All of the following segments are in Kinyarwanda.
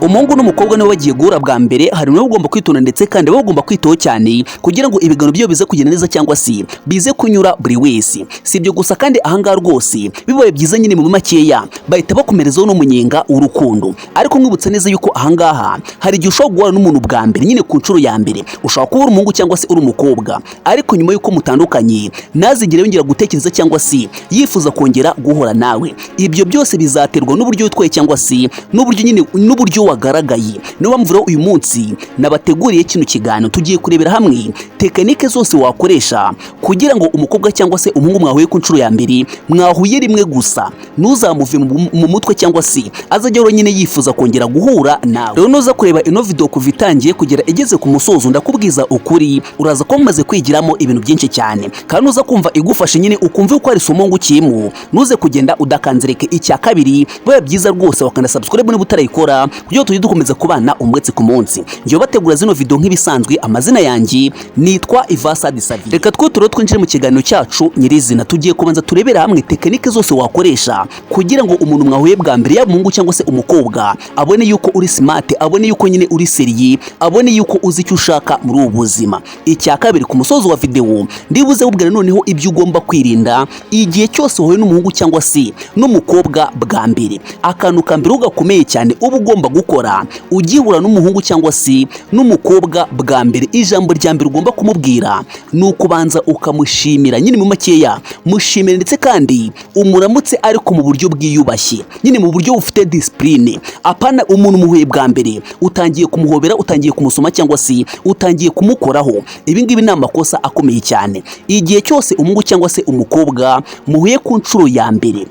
Umuhungu n'umukobwa nibo bagiye guhura bwa mbere. Hari nibo ugomba kwitonda, ndetse kandi baba bagomba kwitaho cyane kugira ngo ibiganiro byabo bize kugenda neza cyangwa se bize kunyura buri wese. Si ibyo gusa kandi, ahangaha rwose bibaye byiza nyine mu makeya bahita bakomerezaho n'umunyenga w'urukundo. Ariko mwibutsa neza yuko ahangaha hari igihe ushobora guhura n'umuntu bwa mbere nyine ku nshuro ya mbere, ushobora kuba uri umuhungu cyangwa se uri umukobwa, ariko nyuma y'uko mutandukanye ntazigere yongera gutekereza cyangwa se yifuza kongera guhura nawe. Ibyo byose bizaterwa n'uburyo witwaye cyangwa se n'uburyo nyine n'uburyo wagaragaye. Niyo mpamvu rero uyu munsi nabateguriye kino kiganiro, tugiye kurebera hamwe technique zose wakoresha kugira ngo umukobwa cyangwa se umuhungu mwahuye ku nshuro ya mbere, mwahuye rimwe gusa, ntuzamuve mu mutwe cyangwa se azajya ahora nyine yifuza kongera guhura nawe. Rero nuza kureba ino video kuva itangiye kugera igeze ku musozo, ndakubwiza ukuri uraza kuba mumaze kwigiramo ibintu byinshi cyane, kandi nuza kumva igufashe nyine ukumve ko hari isomo ngukiyemo, nuze kugenda udakanze like. Icya kabiri, biba byiza rwose wakanda subscribe niba utarayikora, kugira ngo tujye dukomeza kubana umunsi ku munsi. Ngiye bategura zino video nk'ibisanzwe, amazina yanjye nitwa Ivasa Disavi. Reka two twinjire mu kiganiro cyacu nyirizina. Tugiye kubanza turebera hamwe technique zose wakoresha kugira ngo umuntu mwahuye bwa mbere, yaba umuhungu cyangwa se umukobwa, abone yuko uri smart, abone yuko nyine uri sérieux, abone yuko uzi icyo ushaka muri ubu buzima. Icya kabiri, ku musozo wa video ndibuze kubwira noneho ibyo ugomba kwirinda igihe cyose wahuye n'umuhungu cyangwa se n'umukobwa bwa mbere. Akantu ka mbere gakomeye cyane uba ugomba gukora ugihura n'umuhungu cyangwa se n'umukobwa bwa mbere, ijambo rya mbere ugomba kumubwira ni ukubanza ukamushimira nyine mu makeya. Mushimire ndetse kandi umuramutse, ariko mu buryo bwiyubashye nyine, mu buryo bufite discipline. Apana umuntu umuhuye bwa mbere utangiye kumuhobera, utangiye kumusoma cyangwa se utangiye kumukoraho. Ibi ngibi ni amakosa akomeye cyane. Igihe cyose umuhungu cyangwa se umukobwa muhuye ku nshuro ya mbere,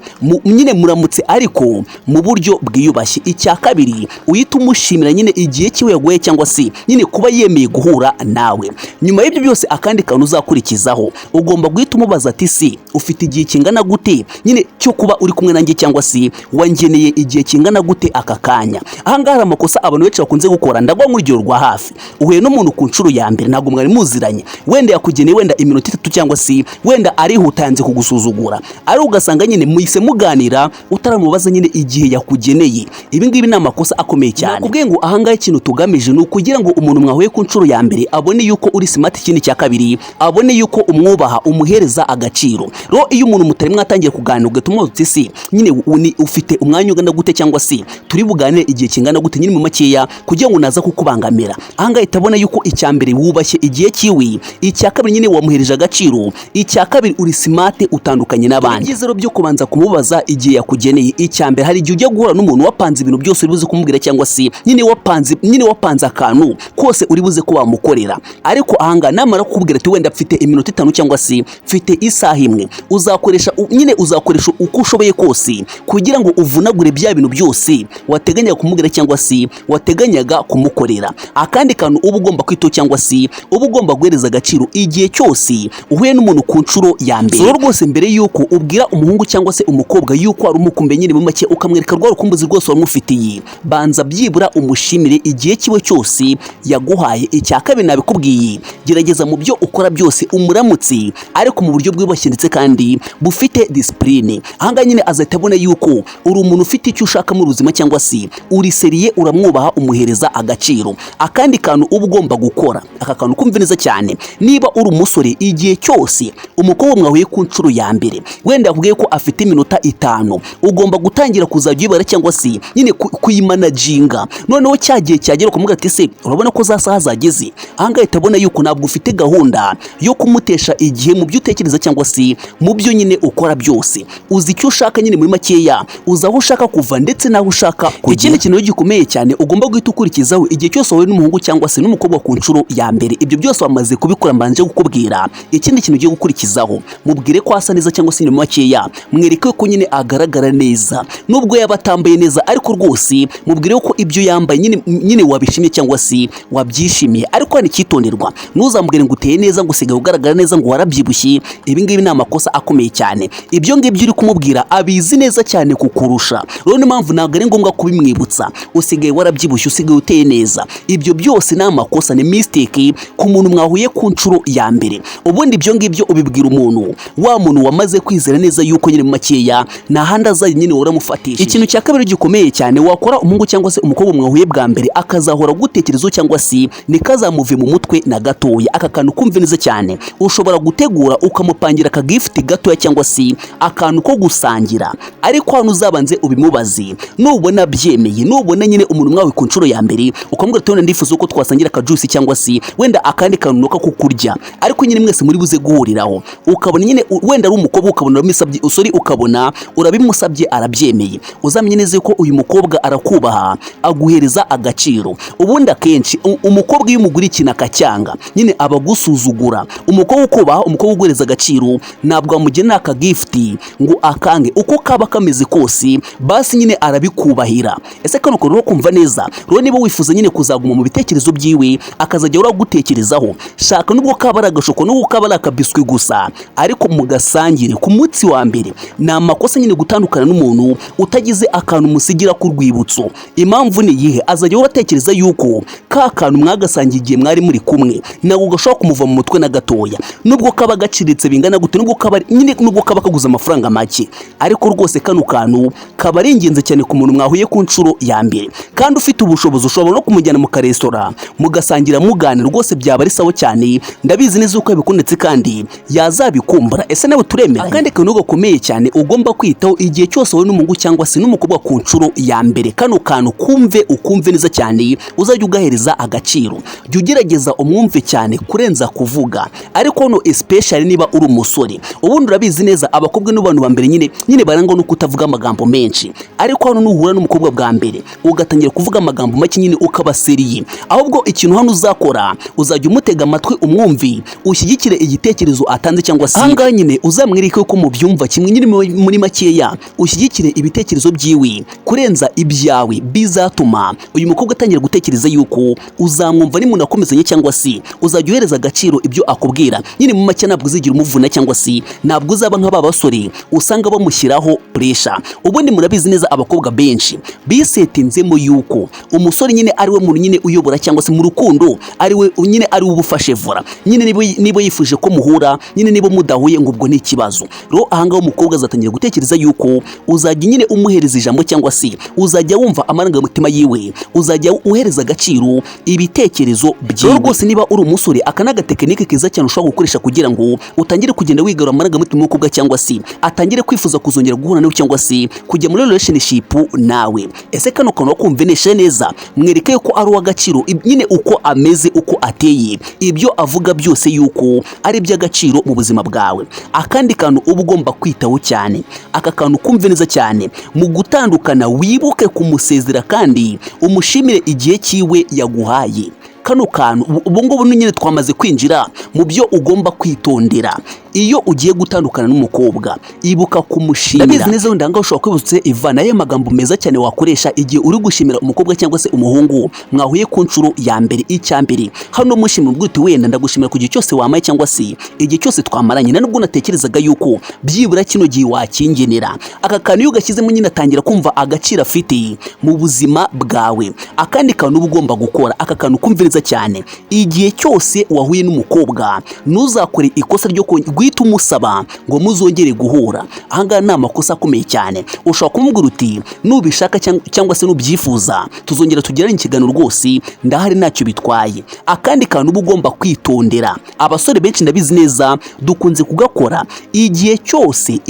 nyine muramutse ariko mu buryo bwiyubashye. Icya kabiri, uhita umushimira nyine igihe cyiwe yaguye cyangwa se nyine kuba yemeye guhura nawe. Nyuma y'ibyo byose, akandi kantu uzakurikizaho, ugomba guhita umubaza ati: "Si ufite igihe kingana gute nyine cyo kuba uri kumwe nanjye, cyangwa se wangeneye igihe kingana gute aka kanya?" Ahangaha hari amakosa abantu benshi bakunze gukora. Ndaguha nk'urugero rwa hafi: uhuye n'umuntu ku nshuro ya mbere, ntabwo mwari muziranye, wenda yakugeneye wenda iminota 3 cyangwa se wenda arihuta yanze kugusuzugura, ari ugasanga nyine muhise muganira utaramubaza nyine igihe yakugeneye. Ibi ngibi ni amakosa akomeye cyane. Nakubwiye ngo ahangaha ikintu tugamije ni ukugira ngo umuntu mwahuye ku nshuro ya mbere abone yuko uri smart. Ikindi cya kabiri, abone yuko umwubaha, umuhereza agaciro. Rero iyo umuntu mutari mwatangiye kuganira ugahita umubaza uti: "Si nyine ufite umwanya ungana gute, cyangwa se turi buganire igihe kingana gute nyine mu makeya kugira ngo naza kukubangamira?" Ahangaha ahita abona yuko icya mbere wubashye igihe cyiwe, icya kabiri nyine wamuhereje agaciro, icya kabiri uri smart, utandukanye n'abandi. Ibyiza rero byo kubanza kumubaza igihe yakugeneye: icya mbere, hari igihe ujya guhura n'umuntu wapanze ibintu byose uri buze kumubwira, cyangwa se nyine wapanze akantu kose uri buze ko wamukorera, ariko ahangaha namara kukubwira ati: "Wenda mfite iminota 5 cyangwa se mfite isaha imwe," uzakoresha nyine uzakoresha uko ushoboye kose kugira ngo uvunagure bya bintu byose wateganyaga kumubwira cyangwa se wateganyaga kumukorera. Akandi kantu uba ugomba kwitaho cyangwa se uba ugomba guhereza agaciro igihe cyose uhuye n'umuntu ku nshuro ya mbere, so rwose mbere yuko ubwira umuhungu cyangwa se umukobwa yuko wari umukumbe, nyine mu make ukamwereka rwa rukumbuzi rwose wamufitiye, banza byibura umushimire igihe cyiwe cyose yaguhaye. Icya kabiri nabikubwiye, gerageza mu byo ukora byose umuramutse ariko mu buryo bwiyubashye ndetse kandi bufite discipline. Ahangaha nyine azahita abona yuko uri umuntu ufite icyo ushaka mu buzima cyangwa se uri sérieux, uramwubaha, umuhereza agaciro. Akandi kantu uba ugomba gukora, aka kantu kumva neza cyane: niba uri umusore, igihe cyose umukobwa mwahuye ku nshuro ya mbere wenda yakubwiye ko afite iminota 5, ugomba gutangira kuzajya uyibara cyangwa se nyine kuyimanaginga. Noneho cya gihe cyagera ukamubwira ati: "Se urabona ko za saha zageze?" Ahangaha ahita abona yuko ntabwo ufite gahunda yo kumutesha igihe mu byo utekereza cyangwa se mu byo nyine ukora byose. Uzi icyo ushaka nyine muri makeya, uzi aho ushaka kuva ndetse n'aho ushaka kugera. Ikindi kintu rero gikomeye cyane ugomba guhita ukurikizaho igihe cyose wahuye n'umuhungu cyangwa se n'umukobwa ku nshuro ya mbere, ibyo byose wamaze kubikora mbanje kukubwira, ikindi kintu ugiye gukurikizaho, mubwire ko asa neza cyangwa se ni makeya mwereke ko nyine agaragara neza nubwo yaba atambaye neza. Ariko rwose mubwire ko ibyo yambaye nyine wabishimye cyangwa se wabyishimiye. Ariko hano icyitonderwa, ntuzamubwire ngo uteye neza, ngo usigaye ugaragara neza, ngo warabyibushye. Ibi ngibi ni amakosa akomeye cyane. Ibyo ngibyo uri kumubwira abizi neza cyane kukurusha. Rero niyo mpamvu ntabwo ari ngombwa kubimwibutsa: usigaye warabyibushye, usigaye uteye neza. Ibyo byose ni amakosa, ni mistake ku muntu mwahuye ku nshuro ya mbere. Ubundi ibyo ngibyo ubibwira umuntu wa muntu wamaze kwizera neza yuko nyine mu makeya nta handi azajya nyine waramufatishije. Ikintu cya kabiri gikomeye cyane wakora umuhungu n'umuhungu cyangwa se umukobwa mwahuye bwa mbere, akazahora agutekerezo cyangwa se nikazamuve mu mutwe na gatoya. Aka kantu kumve neza cyane. Ushobora gutegura ukamupangira akagift gatoya cyangwa se akantu ko gusangira, ariko hano uzabanze ubimubaze. Nubona byemeye, nubona nyine umuntu mwawe ku nshuro ya mbere ukamubwira ati: "Wenda ndifuza ko twasangira akajuice cyangwa se wenda akandi kantu nuka ko kurya," ariko nyine mwese muri buze guhuriraho, ukabona nyine wenda ari umukobwa, ukabona urabimusabye, usori, ukabona urabimusabye arabyemeye, uzamenye neza ko uyu mukobwa arakubaha, aguhereza agaciro. Ubundi akenshi umukobwa iyo umugura ikintu akacyanga, nyine aba agusuzugura. Umukobwa ukubaha, umukobwa uguhereza agaciro, ntabwo wamugenera akagift ngo akange uko kaba kameze kose, basi nyine arabikubahira. Ese kano kantu kumva neza? Rero niba wifuza nyine kuzaguma mu bitekerezo byiwe, akazajya uragutekerezaho, shaka nubwo kaba ari agashoko, nubwo kaba ari akabiswi gusa, ariko mugasangire ku munsi wa mbere. Ni amakosa nyine gutandukana n'umuntu utagize akantu umusigira k'urwibutso. Impamvu ni iyihe? Azajya ahora atekereza yuko ka kantu mwagasangiye igihe mwari muri kumwe, ntabwo gashobora kumuva mu mutwe na gatoya, nubwo kaba gaciriritse bingana gute, nubwo kaba nyine, nubwo kaba kaguze amafaranga make. Ariko rwose kano kantu kaba ari ingenzi cyane ku muntu mwahuye ku nshuro ya mbere. Kandi ufite ubushobozi ushobora no kumujyana mu karesitora mugasangira, muganira, rwose byaba ari sawa cyane. Ndabizi neza uko yabikundetse kandi yazabikumbura. Ese nawe turemera? Akandi kantu gakomeye cyane ugomba kwitaho igihe cyose wowe n'umuhungu cyangwa se n'umukobwa ku nshuro ya mbere, kano kantu kumve, ukumve neza cyane, uzajya ugahereza agaciro. Jya ugerageza umwumve cyane kurenza kuvuga, ariko hano especially niba uri umusore. Ubundi urabizi neza, abakobwa n'abantu ba mbere nyine barangwa no kutavuga amagambo menshi. Ariko hano nuhura n'umukobwa bwa mbere ugatangira kuvuga amagambo make, nyine ukaba sérieux, ahubwo ikintu hano uzakora, uzajya umutega amatwi, umwumvi, ushyigikire igitekerezo atanze, cyangwa se ahangaha nyine uzamwereke ko mubyumva kimwe. Nyine muri makeya ushyigikire ibitekerezo byiwe kurenza ibyawe. Bizatuma uyu mukobwa atangira gutekereza yuko uzamwumva nimunakomezanye, cyangwa se uzajya uhereza agaciro ibyo akubwira. Nyine mu make ntabwo uzigira umuvuna, cyangwa se ntabwo uzaba nka ba basore usanga bamushyiraho pressure. Ubundi murabizi neza, abakobwa benshi bisetinzemo yuko umusore nyine ari we muntu nyine uyobora, cyangwa se mu rukundo ari we nyine ari we ubufashe volant nyine. Niba yifuje ko muhura nyine, niba mudahuye ngo ubwo ni ikibazo. Rero ahangaha umukobwa azatangira gutekereza yuko uzajya nyine umuhereza ijambo, cyangwa se uzajya wumva amarangamutima yiwe, uzajya uhereza agaciro ibitekerezo byiwe. Rwose niba uri umusore, aka ni agatekinike keza cyane ushobora gukoresha kugira ngo utangire kugenda wigarura amarangamutima y'umukobwa, cyangwa se atangire kwifuza kuzongera guhura nawe, cyangwa se kujya muri relationship nawe. Ese kano kantu wakumvineshe neza? Mwereke ko ari uw'agaciro, nyine uko ameze, uko ateye, ibyo avuga byose yuko ari iby'agaciro mu buzima bwawe. Akandi kantu uba ugomba kwitaho cyane, aka kantu kumve neza cyane: mu gutandukana wibuke kumusezera kandi umushimire igihe cyiwe yaguhaye. Kano kantu ubu ngubu nyine twamaze kwinjira mu byo ugomba kwitondera iyo ugiye gutandukana n'umukobwa. Ibuka kumushimira. Ndabizi neza wenda ngaho ushobora kwibutse ivana ayo magambo meza cyane wakoresha igihe uri gushimira umukobwa cyangwa se umuhungu mwahuye ku nshuro ya mbere. Icya mbere hano, mushimira ubwo uti: "Wenda ndagushimira ku gihe cyose wamaye, cyangwa se igihe cyose twamaranye, na nubwo natekerezaga yuko byibura kino gihe wakingenera." Aka kantu iyo ugashyizemo, nyine atangira kumva agaciro afite mu buzima bwawe. Akandi kantu uba ugomba gukora, aka kantu kumve neza cyane: igihe cyose wahuye n'umukobwa, ntuzakore ikosa ryo guhita umusaba ngo muzongere guhura. Ahangaha ni amakosa akomeye cyane. Ushobora kumubwira uti: "Nubishaka cyangwa se nubyifuza tuzongera tugirane ikiganiro, rwose ndahari, ntacyo bitwaye." Akandi kantu uba ugomba kwitondera, abasore benshi ndabizi neza dukunze kugakora: igihe cyose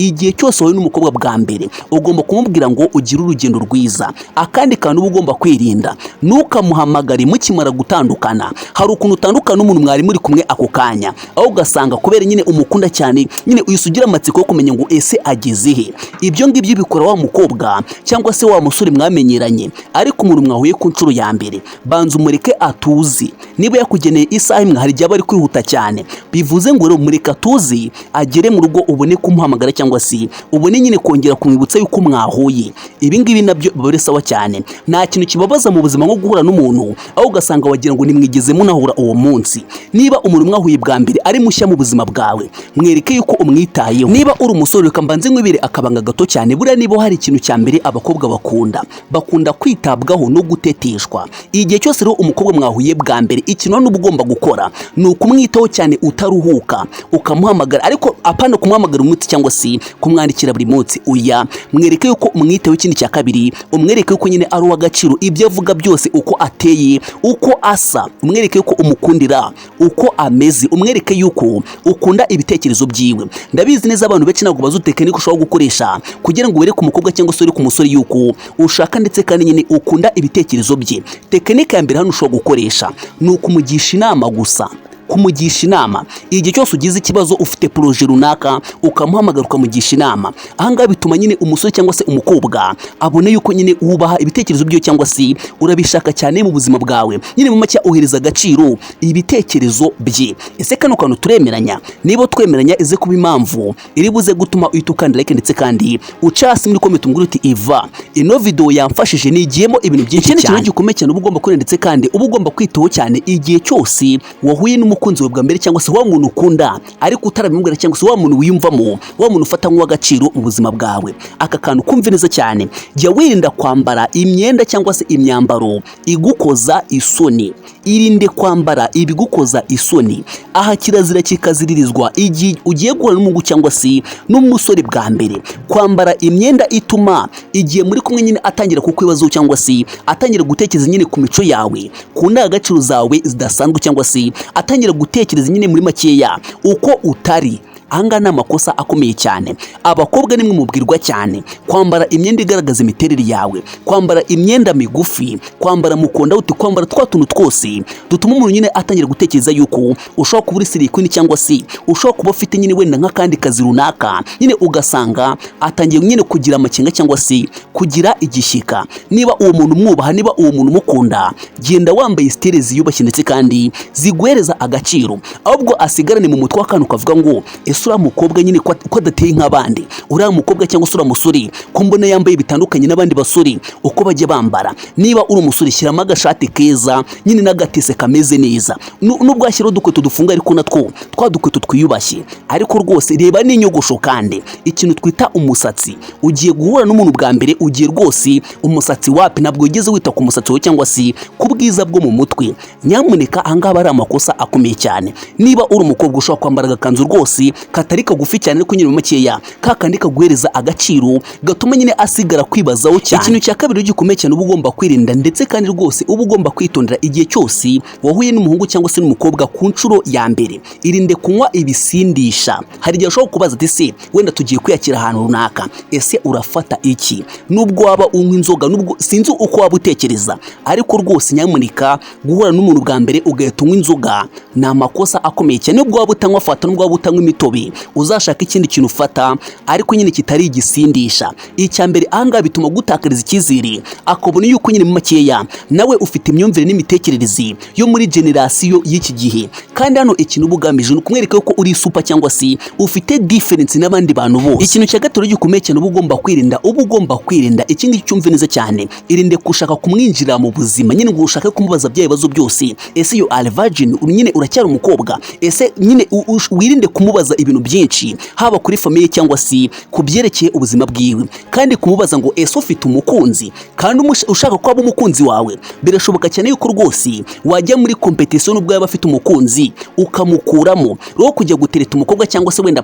wahuye n'umukobwa bwa mbere, ugomba kumubwira ngo ugire urugendo rwiza. Akandi kantu uba ugomba kwirinda, ntukamuhamagare mukimara gutandukana. Hari ukuntu utandukana n'umuntu mwari muri kumwe ako kanya, aho ugasanga kubera nyine umukunda cyane, nyine uhise ugira amatsiko yo kumenya ngo ese ageze he. Ibyo ngibyo bikora wa mukobwa cyangwa se wa musore mwamenyeranye. Ariko umuntu mwahuye ku nshuro ya mbere, banza umureke atuze. Niba yakugeneye isaha imwe, hari igihe aba ari kwihuta cyane. Bivuze ngo rero mureke atuze, agere mu rugo, ubone kumuhamagara, cyangwa se ubone nyine kongera kumwibutsa yuko mwahuye. Ibi ngibi nabyo biba ari sawa cyane. Nta kintu kibabaza mu buzima nko guhura n'umuntu aho ugasanga wagira ngo ngo nimwigeze munahura uwo munsi. Niba umuntu mwahuye bwa mbere ari mushya mu buzima bwawe, mwereke yuko umwitayeho. Niba uri umusore, reka mbanze nkwibire akabanga gato cyane. Buriya niba hari ikintu cya mbere abakobwa bakunda, bakunda kwitabwaho no guteteshwa. Igihe cyose rero umukobwa mwahuye bwa mbere, ikintu hano uba ugomba gukora ni ukumwitaho cyane utaruhuka, ukamuhamagara, ariko apana kumuhamagara umunsi cyangwa se kumwandikira buri munsi, oya. Mwereke yuko umwitaho. Ikindi cya kabiri, umwereke yuko nyine ari uw'agaciro, ibyo avuga byose, uko ateye, uko asa, umwereke yuko umukundira uko ameze, umwereke yuko ukunda ibitekerezo byiwe. Ndabizi neza, abantu benshi ntabwo bazi technique ushobora gukoresha kugira ngo wereke umukobwa cyangwa se wereke umusore yuko ushaka ndetse kandi nyine ukunda ibitekerezo bye. Technique ya mbere hano ushobora gukoresha ni ukumugisha inama gusa, kumugisha inama. Igihe cyose ugize ikibazo, ufite projet runaka, ukamuhamagara ukamugisha inama. Ahangaha bituma nyine umusore cyangwa se umukobwa abone yuko nyine wubaha ibitekerezo byiwe cyangwa se urabishaka cyane mu buzima bwawe. Nyine mu make ohereza agaciro ibitekerezo bye. Ese kano kantu turemeranya? Niba twemeranya, ize kuba impamvu iri buze gutuma uhita ukanda like, ndetse kandi uca hasi muri comment umbwira uti: "Iva ino video yamfashije, nigiyemo ibintu byinshi cyane." Ikindi kintu gikomeye cyane uba ugomba kwirinda ndetse kandi uba ugomba kwitaho cyane igihe cyose wahuye n'umukunzi wawe bwa mbere, cyangwa se wa muntu ukunda ariko utarabimubwira, cyangwa se wa muntu wiyumvamo, wa muntu ufata nk'uw'agaciro mu buzima bwawe, aka kantu kumve neza cyane: jya wirinda kwambara imyenda cyangwa se imyambaro igukoza isoni. Irinde kwambara ibigukoza isoni. Aha kirazira kikaziririzwa, igihe ugiye guhura n'umuhungu cyangwa se n'umusore bwa mbere, kwambara imyenda ituma igihe muri kumwe nyine atangira kukwibazaho, cyangwa se atangira gutekereza nyine ku mico yawe, ku ndangagaciro zawe zidasanzwe, cyangwa se atangira gutekereza nyine muri makeya uko utari. Ahangaha ni amakosa akomeye cyane. Abakobwa nimwe mubwirwa cyane kwambara imyenda igaragaza imiterere yawe, kwambara imyenda migufi, kwambara mukondawuti, kwambara twa tuntu twose dutuma umuntu nyine atangira gutekereza yuko ushobora kuba uri slay queen, cyangwa se ushobora kuba ufite nyine wenda nk'akandi kazi runaka, nyine ugasanga atangiye nyine kugira amakenga cyangwa se kugira igishyika. Niba uwo muntu umwubaha, niba uwo muntu umukunda, genda wambaye style ziyubashye ndetse kandi ziguhereza agaciro, ahubwo asigarane mu mutwe w'akantu kavuga ngo: "Ese uriya mukobwa nyine ko adateye nk'abandi? Uriya mukobwa cyangwa se uriya musore ko mbona yambaye bitandukanye n'abandi basore uko bajya bambara?" Niba uri umusore, shyiramo agashati keza nyine n'agatise kameze neza. Nubwo washyiraho udukweto dufunga, ariko natwo twa dukweto twiyubashye. Ariko rwose reba n'inyogosho, kandi ikintu twita umusatsi. Ugiye guhura n'umuntu bwa mbere, ugiye rwose umusatsi wapi, ntabwo wigeze wita ku musatsi wawe cyangwa se ku bwiza bwo mu mutwe. Nyamuneka, ahangaha ari amakosa akomeye cyane. Niba uri umukobwa, ushobora kwambara agakanzu rwose katari kagufi cyane, ariko nyine makeya ka kandi kaguhereza agaciro, gatuma nyine asigara kwibazaho cyane. Ikintu cya kabiri gikomeye cyane uba ugomba kwirinda ndetse kandi rwose uba ugomba kwitondera igihe cyose wahuye n'umuhungu cyangwa se n'umukobwa ku nshuro ya mbere, irinde kunywa ibisindisha. Hari igihe ushobora kubaza ati: "Se wenda tugiye kwiyakira ahantu runaka, ese urafata iki?" Nubwo waba unywa inzoga, nubwo sinzi uko waba utekereza, ariko rwose nyamuneka, guhura n'umuntu bwa mbere ugahita unywa inzoga ni amakosa akomeye cyane. Nubwo waba utanywa fanta, nubwo waba utanywa imitobe, uzashaka ikindi kintu ufata, ariko nyine kitari igisindisha. Icya mbere, ahangaha bituma gutakariza icyizere, akabona yuko nyine mu makeya nawe ufite imyumvire n'imitekerereze yo muri génération y'iki gihe. Kandi hano ikintu uba ugamije ni ukumwereka ko uri super, cyangwa se ufite difference n'abandi bantu bose. Ikintu cya gatatu gikomeye cyane uba ugomba kwirinda, uba ugomba kwirinda iki ngiki, cyumve neza cyane: irinde gushaka kumwinjira mu buzima, nyine ngo ushake kumubaza bya bibazo byose: "Ese you are virgin? Nyine uracyari umukobwa?" Ese nyine wirinde kumubaza ibintu byinshi, haba kuri famille cyangwa se ku byerekeye ubuzima bwiwe. Kandi kumubaza ngo: "Ese ufite umukunzi?" kandi ushaka ko aba umukunzi wawe, birashoboka cyane yuko rwose wajya muri competition, nubwo yaba afite umukunzi, ukamukuramo. Rero kujya gutereta umukobwa cyangwa se wenda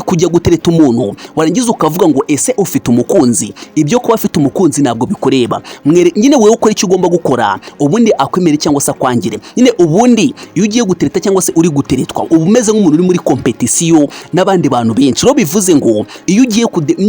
kujya gutereta umuntu, warangiza ukavuga ngo: "Ese ufite umukunzi?" Ibyo kuba afite umukunzi ntabwo bikureba. Mwere nyine wowe ukora icyo ugomba gukora, ubundi akwemere cyangwa se akwangire. Nyine ubundi iyo ugiye gutereta cyangwa se uri guteretwa, uba umeze nk'umuntu uri muri competition n'abandi bantu benshi. Rero bivuze ngo iyo ugiye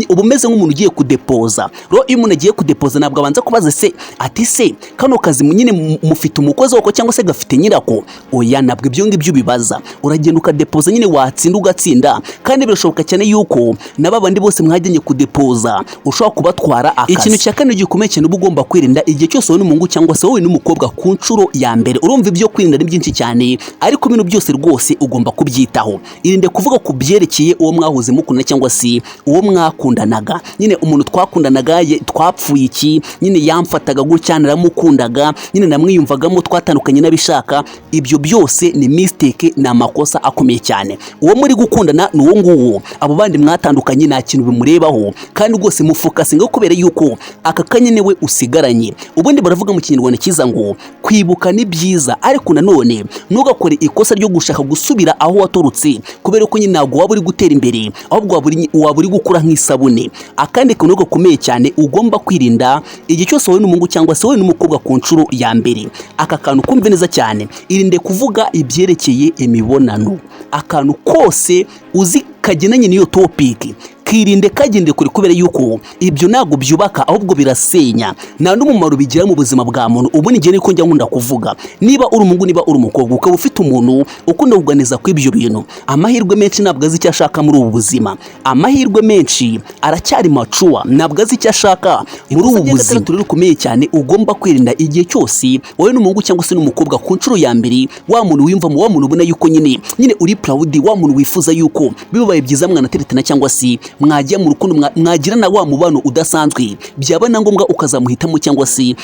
uba umeze nk'umuntu ugiye kudepoza. Rero iyo umuntu agiye kudepoza, ntabwo abanza kubaza se ati: "Se kano kazi nyine mufite umukozi wako cyangwa se gafite nyirako?" Oya, ntabwo ibyo ngibyo ubibaza. Uragenda ukadepoza nyine, watsinda ugatsinda. Kandi birashoboka cyane yuko na babandi bose mwajyanye kudepoza ushobora kubatwara akazi. Ikintu cya kane gikomeye cyane uba ugomba kwirinda igihe cyose wowe n'umuhungu cyangwa se wowe n'umukobwa ku nshuro ya mbere, urumva ibyo kwirinda ni byinshi cyane, ariko ibintu byose rwose ugomba kubyitaho. Irinde kuvuga Kuvuga ku byerekeye uwo mwahoze mukundana cyangwa se uwo mwakundanaga, nyine umuntu twakundanaga, twapfuye iki, nyine yamfataga gutya, naramukundaga, nyine namwiyumvagamo, twatandukanye n'abishaka, ibyo byose ni mistake, ni amakosa akomeye cyane. Uwo muri gukundana ni uwo nguwo, abo bandi mwatandukanye nta kintu bimurebaho, kandi rwose mufocusinga kubera yuko aka kanya niwe usigaranye. Ubundi baravuga mu Kinyarwanda cyiza ngo kwibuka ni byiza, ariko nanone ntugakore ikosa ryo gushaka gusubira aho waturutse, kubera ko nyine ntabwo waba uri gutera imbere, ahubwo waba uri gukura nk'isabune. Akandi kantu gakomeye cyane ugomba kwirinda igihe cyose wowe n'umuhungu cyangwa se wowe n'umukobwa ku nshuro ya mbere, aka kantu kumve neza cyane: irinde kuvuga ibyerekeye imibonano. Akantu kose uzi kagendanye n'iyo topic, kirinde, kagende kure, kubera yuko ibyo ntabwo byubaka, ahubwo birasenya, nta n'umumaro bigira mu buzima bwa muntu. Ubundi njye niko njya nkunda kuvuga: niba uri umuhungu, niba uri umukobwa, ukaba ufite umuntu ukunda kuganiza kuri ibyo bintu, amahirwe menshi ntabwo azi icyo ashaka muri ubu buzima. Amahirwe menshi aracyari mature, ntabwo azi icyo ashaka muri ubu buzima. Rero rukomeye cyane ugomba kwirinda igihe cyose wowe n'umuhungu cyangwa se n'umukobwa ku nshuro ya mbere, wa muntu wiyumvamo, wa muntu ubona yuko nyine uri proud, wa muntu wifuza yuko bibaye byiza mwanateretana cyangwa se mwajya mu rukundo, mwagirana wa mubano udasanzwe, byaba na ngombwa ukazamuhitamo cyangwa se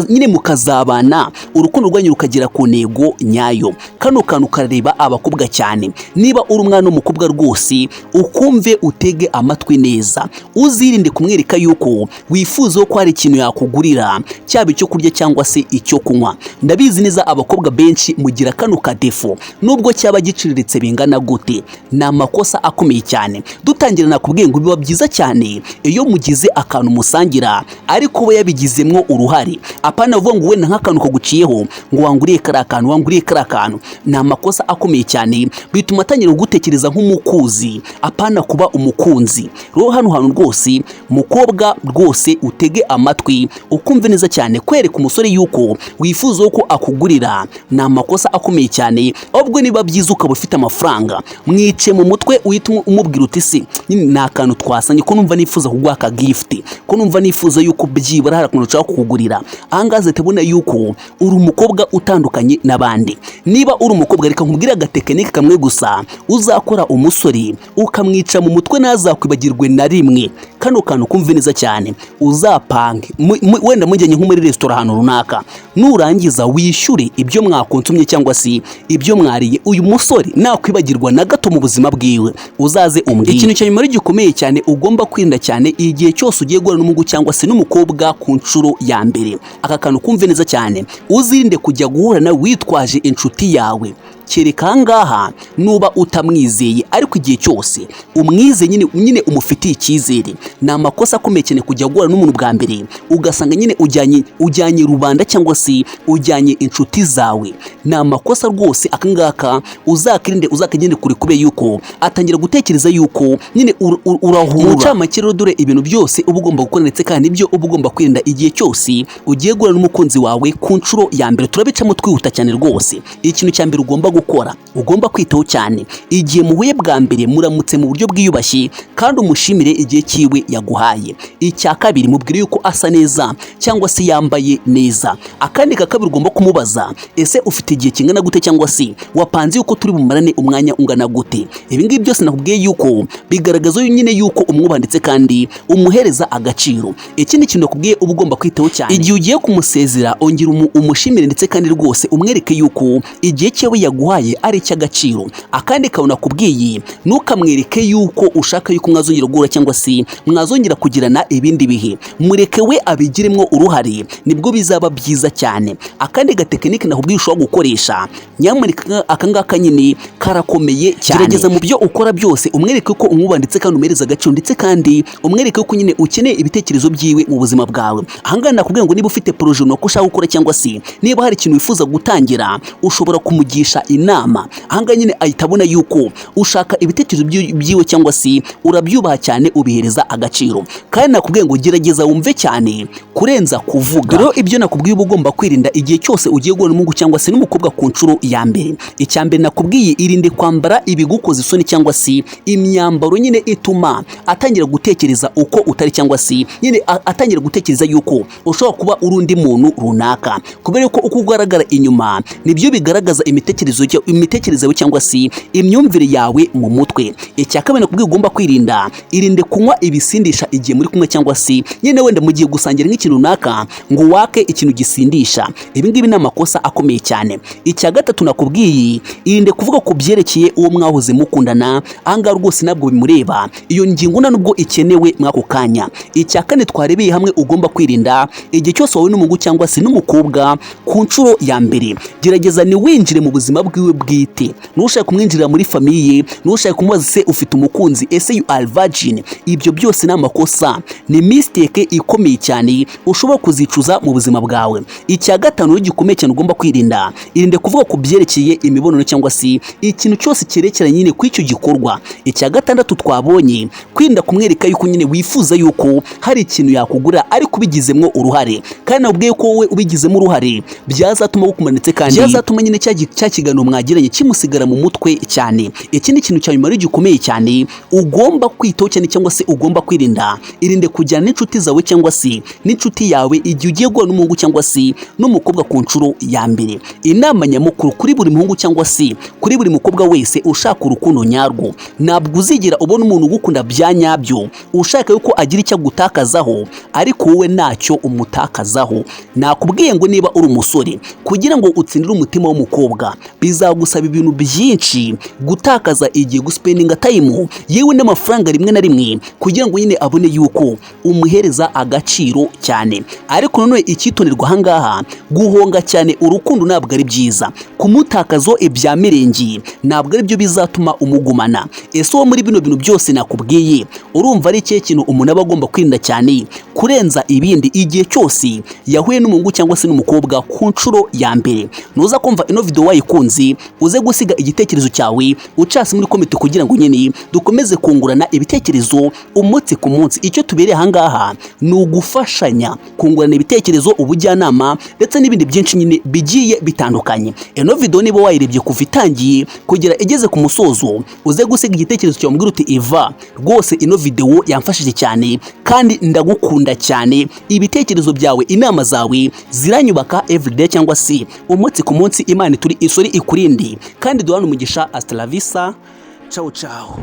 nyine mukazabana, urukundo rwanyu rukagera ku ntego nyayo. Kano kantu karareba abakobwa cyane. Niba uri umwana w'umukobwa, rwose ukumve, utege amatwi neza, uzirinde kumwereka yuko wifuza ko hari ikintu yakugurira, cyaba icyo kurya cyangwa se icyo kunywa. Ndabizi neza, abakobwa benshi mugira kano kadéfaut, nubwo cyaba giciriritse bingana gute, ni amakosa akomeye cyane. Dutangira nakubwiye ngo biba byiza cyane iyo mugize akantu musangira, ariko we yabigizemwo uruhare, apana uvuga ngo wenda nk'akantu kaguciyeho ngo wanguriye kariya kantu, wanguriye kariya kantu. Ni amakosa akomeye cyane, bituma atangira kugutekereza nk'umukuzi, apana kuba umukunzi. Rero hano hantu rwose, mukobwa, rwose utege amatwi ukumve neza cyane: kwereka umusore yuko wifuza ko akugurira ni amakosa akomeye cyane. Ahubwo niba byiza ukaba ufite amafaranga, mwice mu mutwe, uhita umubwira uti: "Se nyine ni akantu twasanye, ko numva nifuza kuguha aka gift, ko numva nifuza yuko byibura hari akantu nshaka kukugurira?" Ahangaha azahita abona yuko uri umukobwa utandukanye n'abandi. Niba uri umukobwa, reka nkubwire agatechnique kamwe gusa uzakora umusore ukamwica mu mutwe ntazakwibagirwe na rimwe. Kano kantu kumve neza cyane: uzapange wenda mujyanye nko muri resitora ahantu runaka, nurangiza wishyure ibyo mwakonsomye cyangwa se ibyo mwariye. Uyu musore nakwibagirwa na gato mu buzima bwiwe, uzaze umbwire. Ikintu cya nyuma gikomeye cyane ugomba kwirinda cyane igihe cyose ugiye guhura n'umuhungu cyangwa se n'umukobwa ku nshuro ya mbere, aka kantu kumve neza cyane: uzirinde kujya guhura nawe witwaje inshuti yawe, kereka ahangaha nuba utamwizeye. Ariko igihe cyose umwize, nyine umufitiye icyizere, ni amakosa akomeye cyane kujya guhura n'umuntu bwa mbere ugasanga nyine ujyanye rubanda cyangwa se ujyanye inshuti zawe. Ni amakosa rwose, aka ngaka uzakirinde, uzakagende kure, kubera yuko atangira gutekereza yuko nyine urahura. Mu ncamake rero, dore ibintu byose uba ugomba gukora ndetse kandi ibyo uba ugomba kwirinda igihe cyose ugiye guhura n'umukunzi wawe ku nshuro ya mbere. Turabicamo twihuta cyane rwose. Ikintu cya mbere ugomba gukora, ugomba kwitaho cyane igihe muhuye bwa mbere, muramutse mu buryo bwiyubashye kandi umushimire igihe cyiwe yaguhaye. Icya kabiri, mubwire yuko asa neza cyangwa se yambaye neza. Akandi ka kabiri ugomba kumubaza: ese ufite igihe kingana gute, cyangwa se wapanze yuko turi bumarane umwanya ungana gute? Ibi ngibi byose nakubwiye yuko bigaragaza nyine yuko umwubaha ndetse kandi umuhereza agaciro. Ikindi kintu nakubwiye uba ugomba kwitaho cyane, igihe ugiye kumusezera, ongera umushimire ndetse kandi rwose umwereke yuko igihe cyawe yaguhaye ari icy'agaciro. Akandi kantu nakubwiye, ntukamwereke yuko ushaka yuko mwazongera guhura cyangwa se mwazongera kugirana ibindi bihe. Mureke we abigiremo uruhare, nibwo bizaba byiza cyane. Akandi gatechnique nakubwiye ushobora gukoresha, nyamuneka, aka ngaka nyine karakomeye cyane: gerageza mu byo ukora byose umwereke ko umwubaha ndetse kandi umuhereza agaciro, ndetse kandi umwereke ko nyine ukeneye ibitekerezo byiwe mu buzima bwawe. Ahangaha nakubwiye ngo niba ufite projet runaka ushaka gukora cyangwa se niba hari ikintu wifuza gutangira, ushobora kumugisha inama. Ahangaha nyine ahita abona yuko ushaka ibitekerezo byiwe cyangwa se urabyubaha cyane, ubihereza agaciro. Kandi nakubwiye ngo gerageza wumve cyane kurenza kuvuga. Rero ibyo nakubwiye uba ugomba kwirinda igihe cyose ugiye guhura n'umuhungu cyangwa se n'umukobwa ku nshuro ya mbere: icya mbere nakubwiye, irinde kwambara ibigukoza isoni cyangwa se imyambaro nyine ituma atangira gutekereza uko utari, cyangwa se nyine atangira gutekereza yuko ushobora kuba uri undi muntu runaka, kubera ko uko ugaragara inyuma nibyo bigaragaza imitekerereze. Imitekerereze yawe cyangwa se imyumvire yawe mu mutwe. Icya kabiri nakubwiye ugomba kwirinda: irinde kunywa ibisindisha igihe muri kumwe, cyangwa se nyine wenda mugiye gusangira nk'ikintu runaka ngo wake ikintu gisindisha. Ibi ngibi ni amakosa akomeye cyane. Icya gatatu nakubwiye: irinde kuvuga ku byerekeye uwo mwahoze mukundana. Ahangaha rwose ntabwo bimureba, iyo ngingo nta nubwo ikenewe mw'ako kanya. Icya kane twarebeye hamwe ugomba kwirinda igihe cyose wahuye n'umuhungu cyangwa se n'umukobwa ku nshuro ya mbere: gerageza ntiwinjire mu buzima bwiwe bwite. Ntushake kumwinjirira muri famille, ntushake kumubaza: "Se ufite umukunzi? Ese you are virgin?" Ibyo byose ni amakosa, ni mistake ikomeye cyane ushobora kuzicuza mu buzima bwawe. Icya gatanu rero gikomeye cyane ugomba kwirinda: irinde kuvuga ku byerekeye imibonano cyangwa se ikintu cyose cyerekeranye nyine ku icyo gikorwa. Icya gatandatu twabonye: kwirinda kumwereka yuko nyine wifuza yuko hari ikintu yakugura ariko ubigizemo uruhare. Kandi nabwiye ko wowe ubigizemo uruhare byazatuma gukumanitse, kandi byazatuma nyine cya kiganiro mwagiranye kimusigara mu mutwe cyane. Ikindi kintu cya nyuma rero gikomeye cyane ugomba kwitaho cyane cyangwa se ugomba kwirinda: irinde kujyana n'inshuti zawe cyangwa se n'inshuti yawe igihe ugiye guhura n'umuhungu cyangwa se n'umukobwa ku nshuro ya mbere. Inama nyamukuru kuri buri muhungu cyangwa se kuri buri mukobwa wese ushaka urukundo nyarwo: ntabwo uzigera ubona umuntu ugukunda bya nyabyo ushaka yuko agira icyo agutakazaho ariko wowe ntacyo umutakazaho. Nakubwiye ngo niba uri umusore, kugira ngo utsindire umutima w'umukobwa bizagusaba ibintu byinshi: gutakaza igihe, guspendinga time, yewe n'amafaranga rimwe na rimwe, kugira ngo nyine abone yuko umuhereza agaciro cyane. Ariko nanone icyitonderwa ahangaha: guhonga cyane urukundo ntabwo ari byiza, kumutakazo ibya mirenge ntabwo ari byo bizatuma umugumana. Ese uwo muri bino bintu byose nakubwiye, urumva ari ikihe kintu umuntu aba agomba kwirinda cyane kurenza ibindi igihe cyose yahuye n'umuhungu cyangwa se n'umukobwa ku nshuro ya mbere? Nuza kumva ino video wayikunze, uze gusiga igitekerezo cyawe ucase muri comment kugira ngo nyine dukomeze kungurana ibitekerezo umunsi ku munsi. Icyo tubereye ahangaha ni ugufashanya, kungurana ibitekerezo, ubujyanama ndetse n'ibindi byinshi nyine bigiye bitandukanye. Ino video niba wayirebye kuva itangiye kugera igeze ku musozo, uze gusiga igitekerezo cyawe, umbwira uti: "Iva rwose, ino video yamfashije cyane kandi ndagukunda cyane. Ibitekerezo byawe, inama zawe ziranyubaka everyday cyangwa se umunsi ku munsi." Imana ituri isori ikurinde kandi duhane umugisha. Hasta la vista, ciao ciao.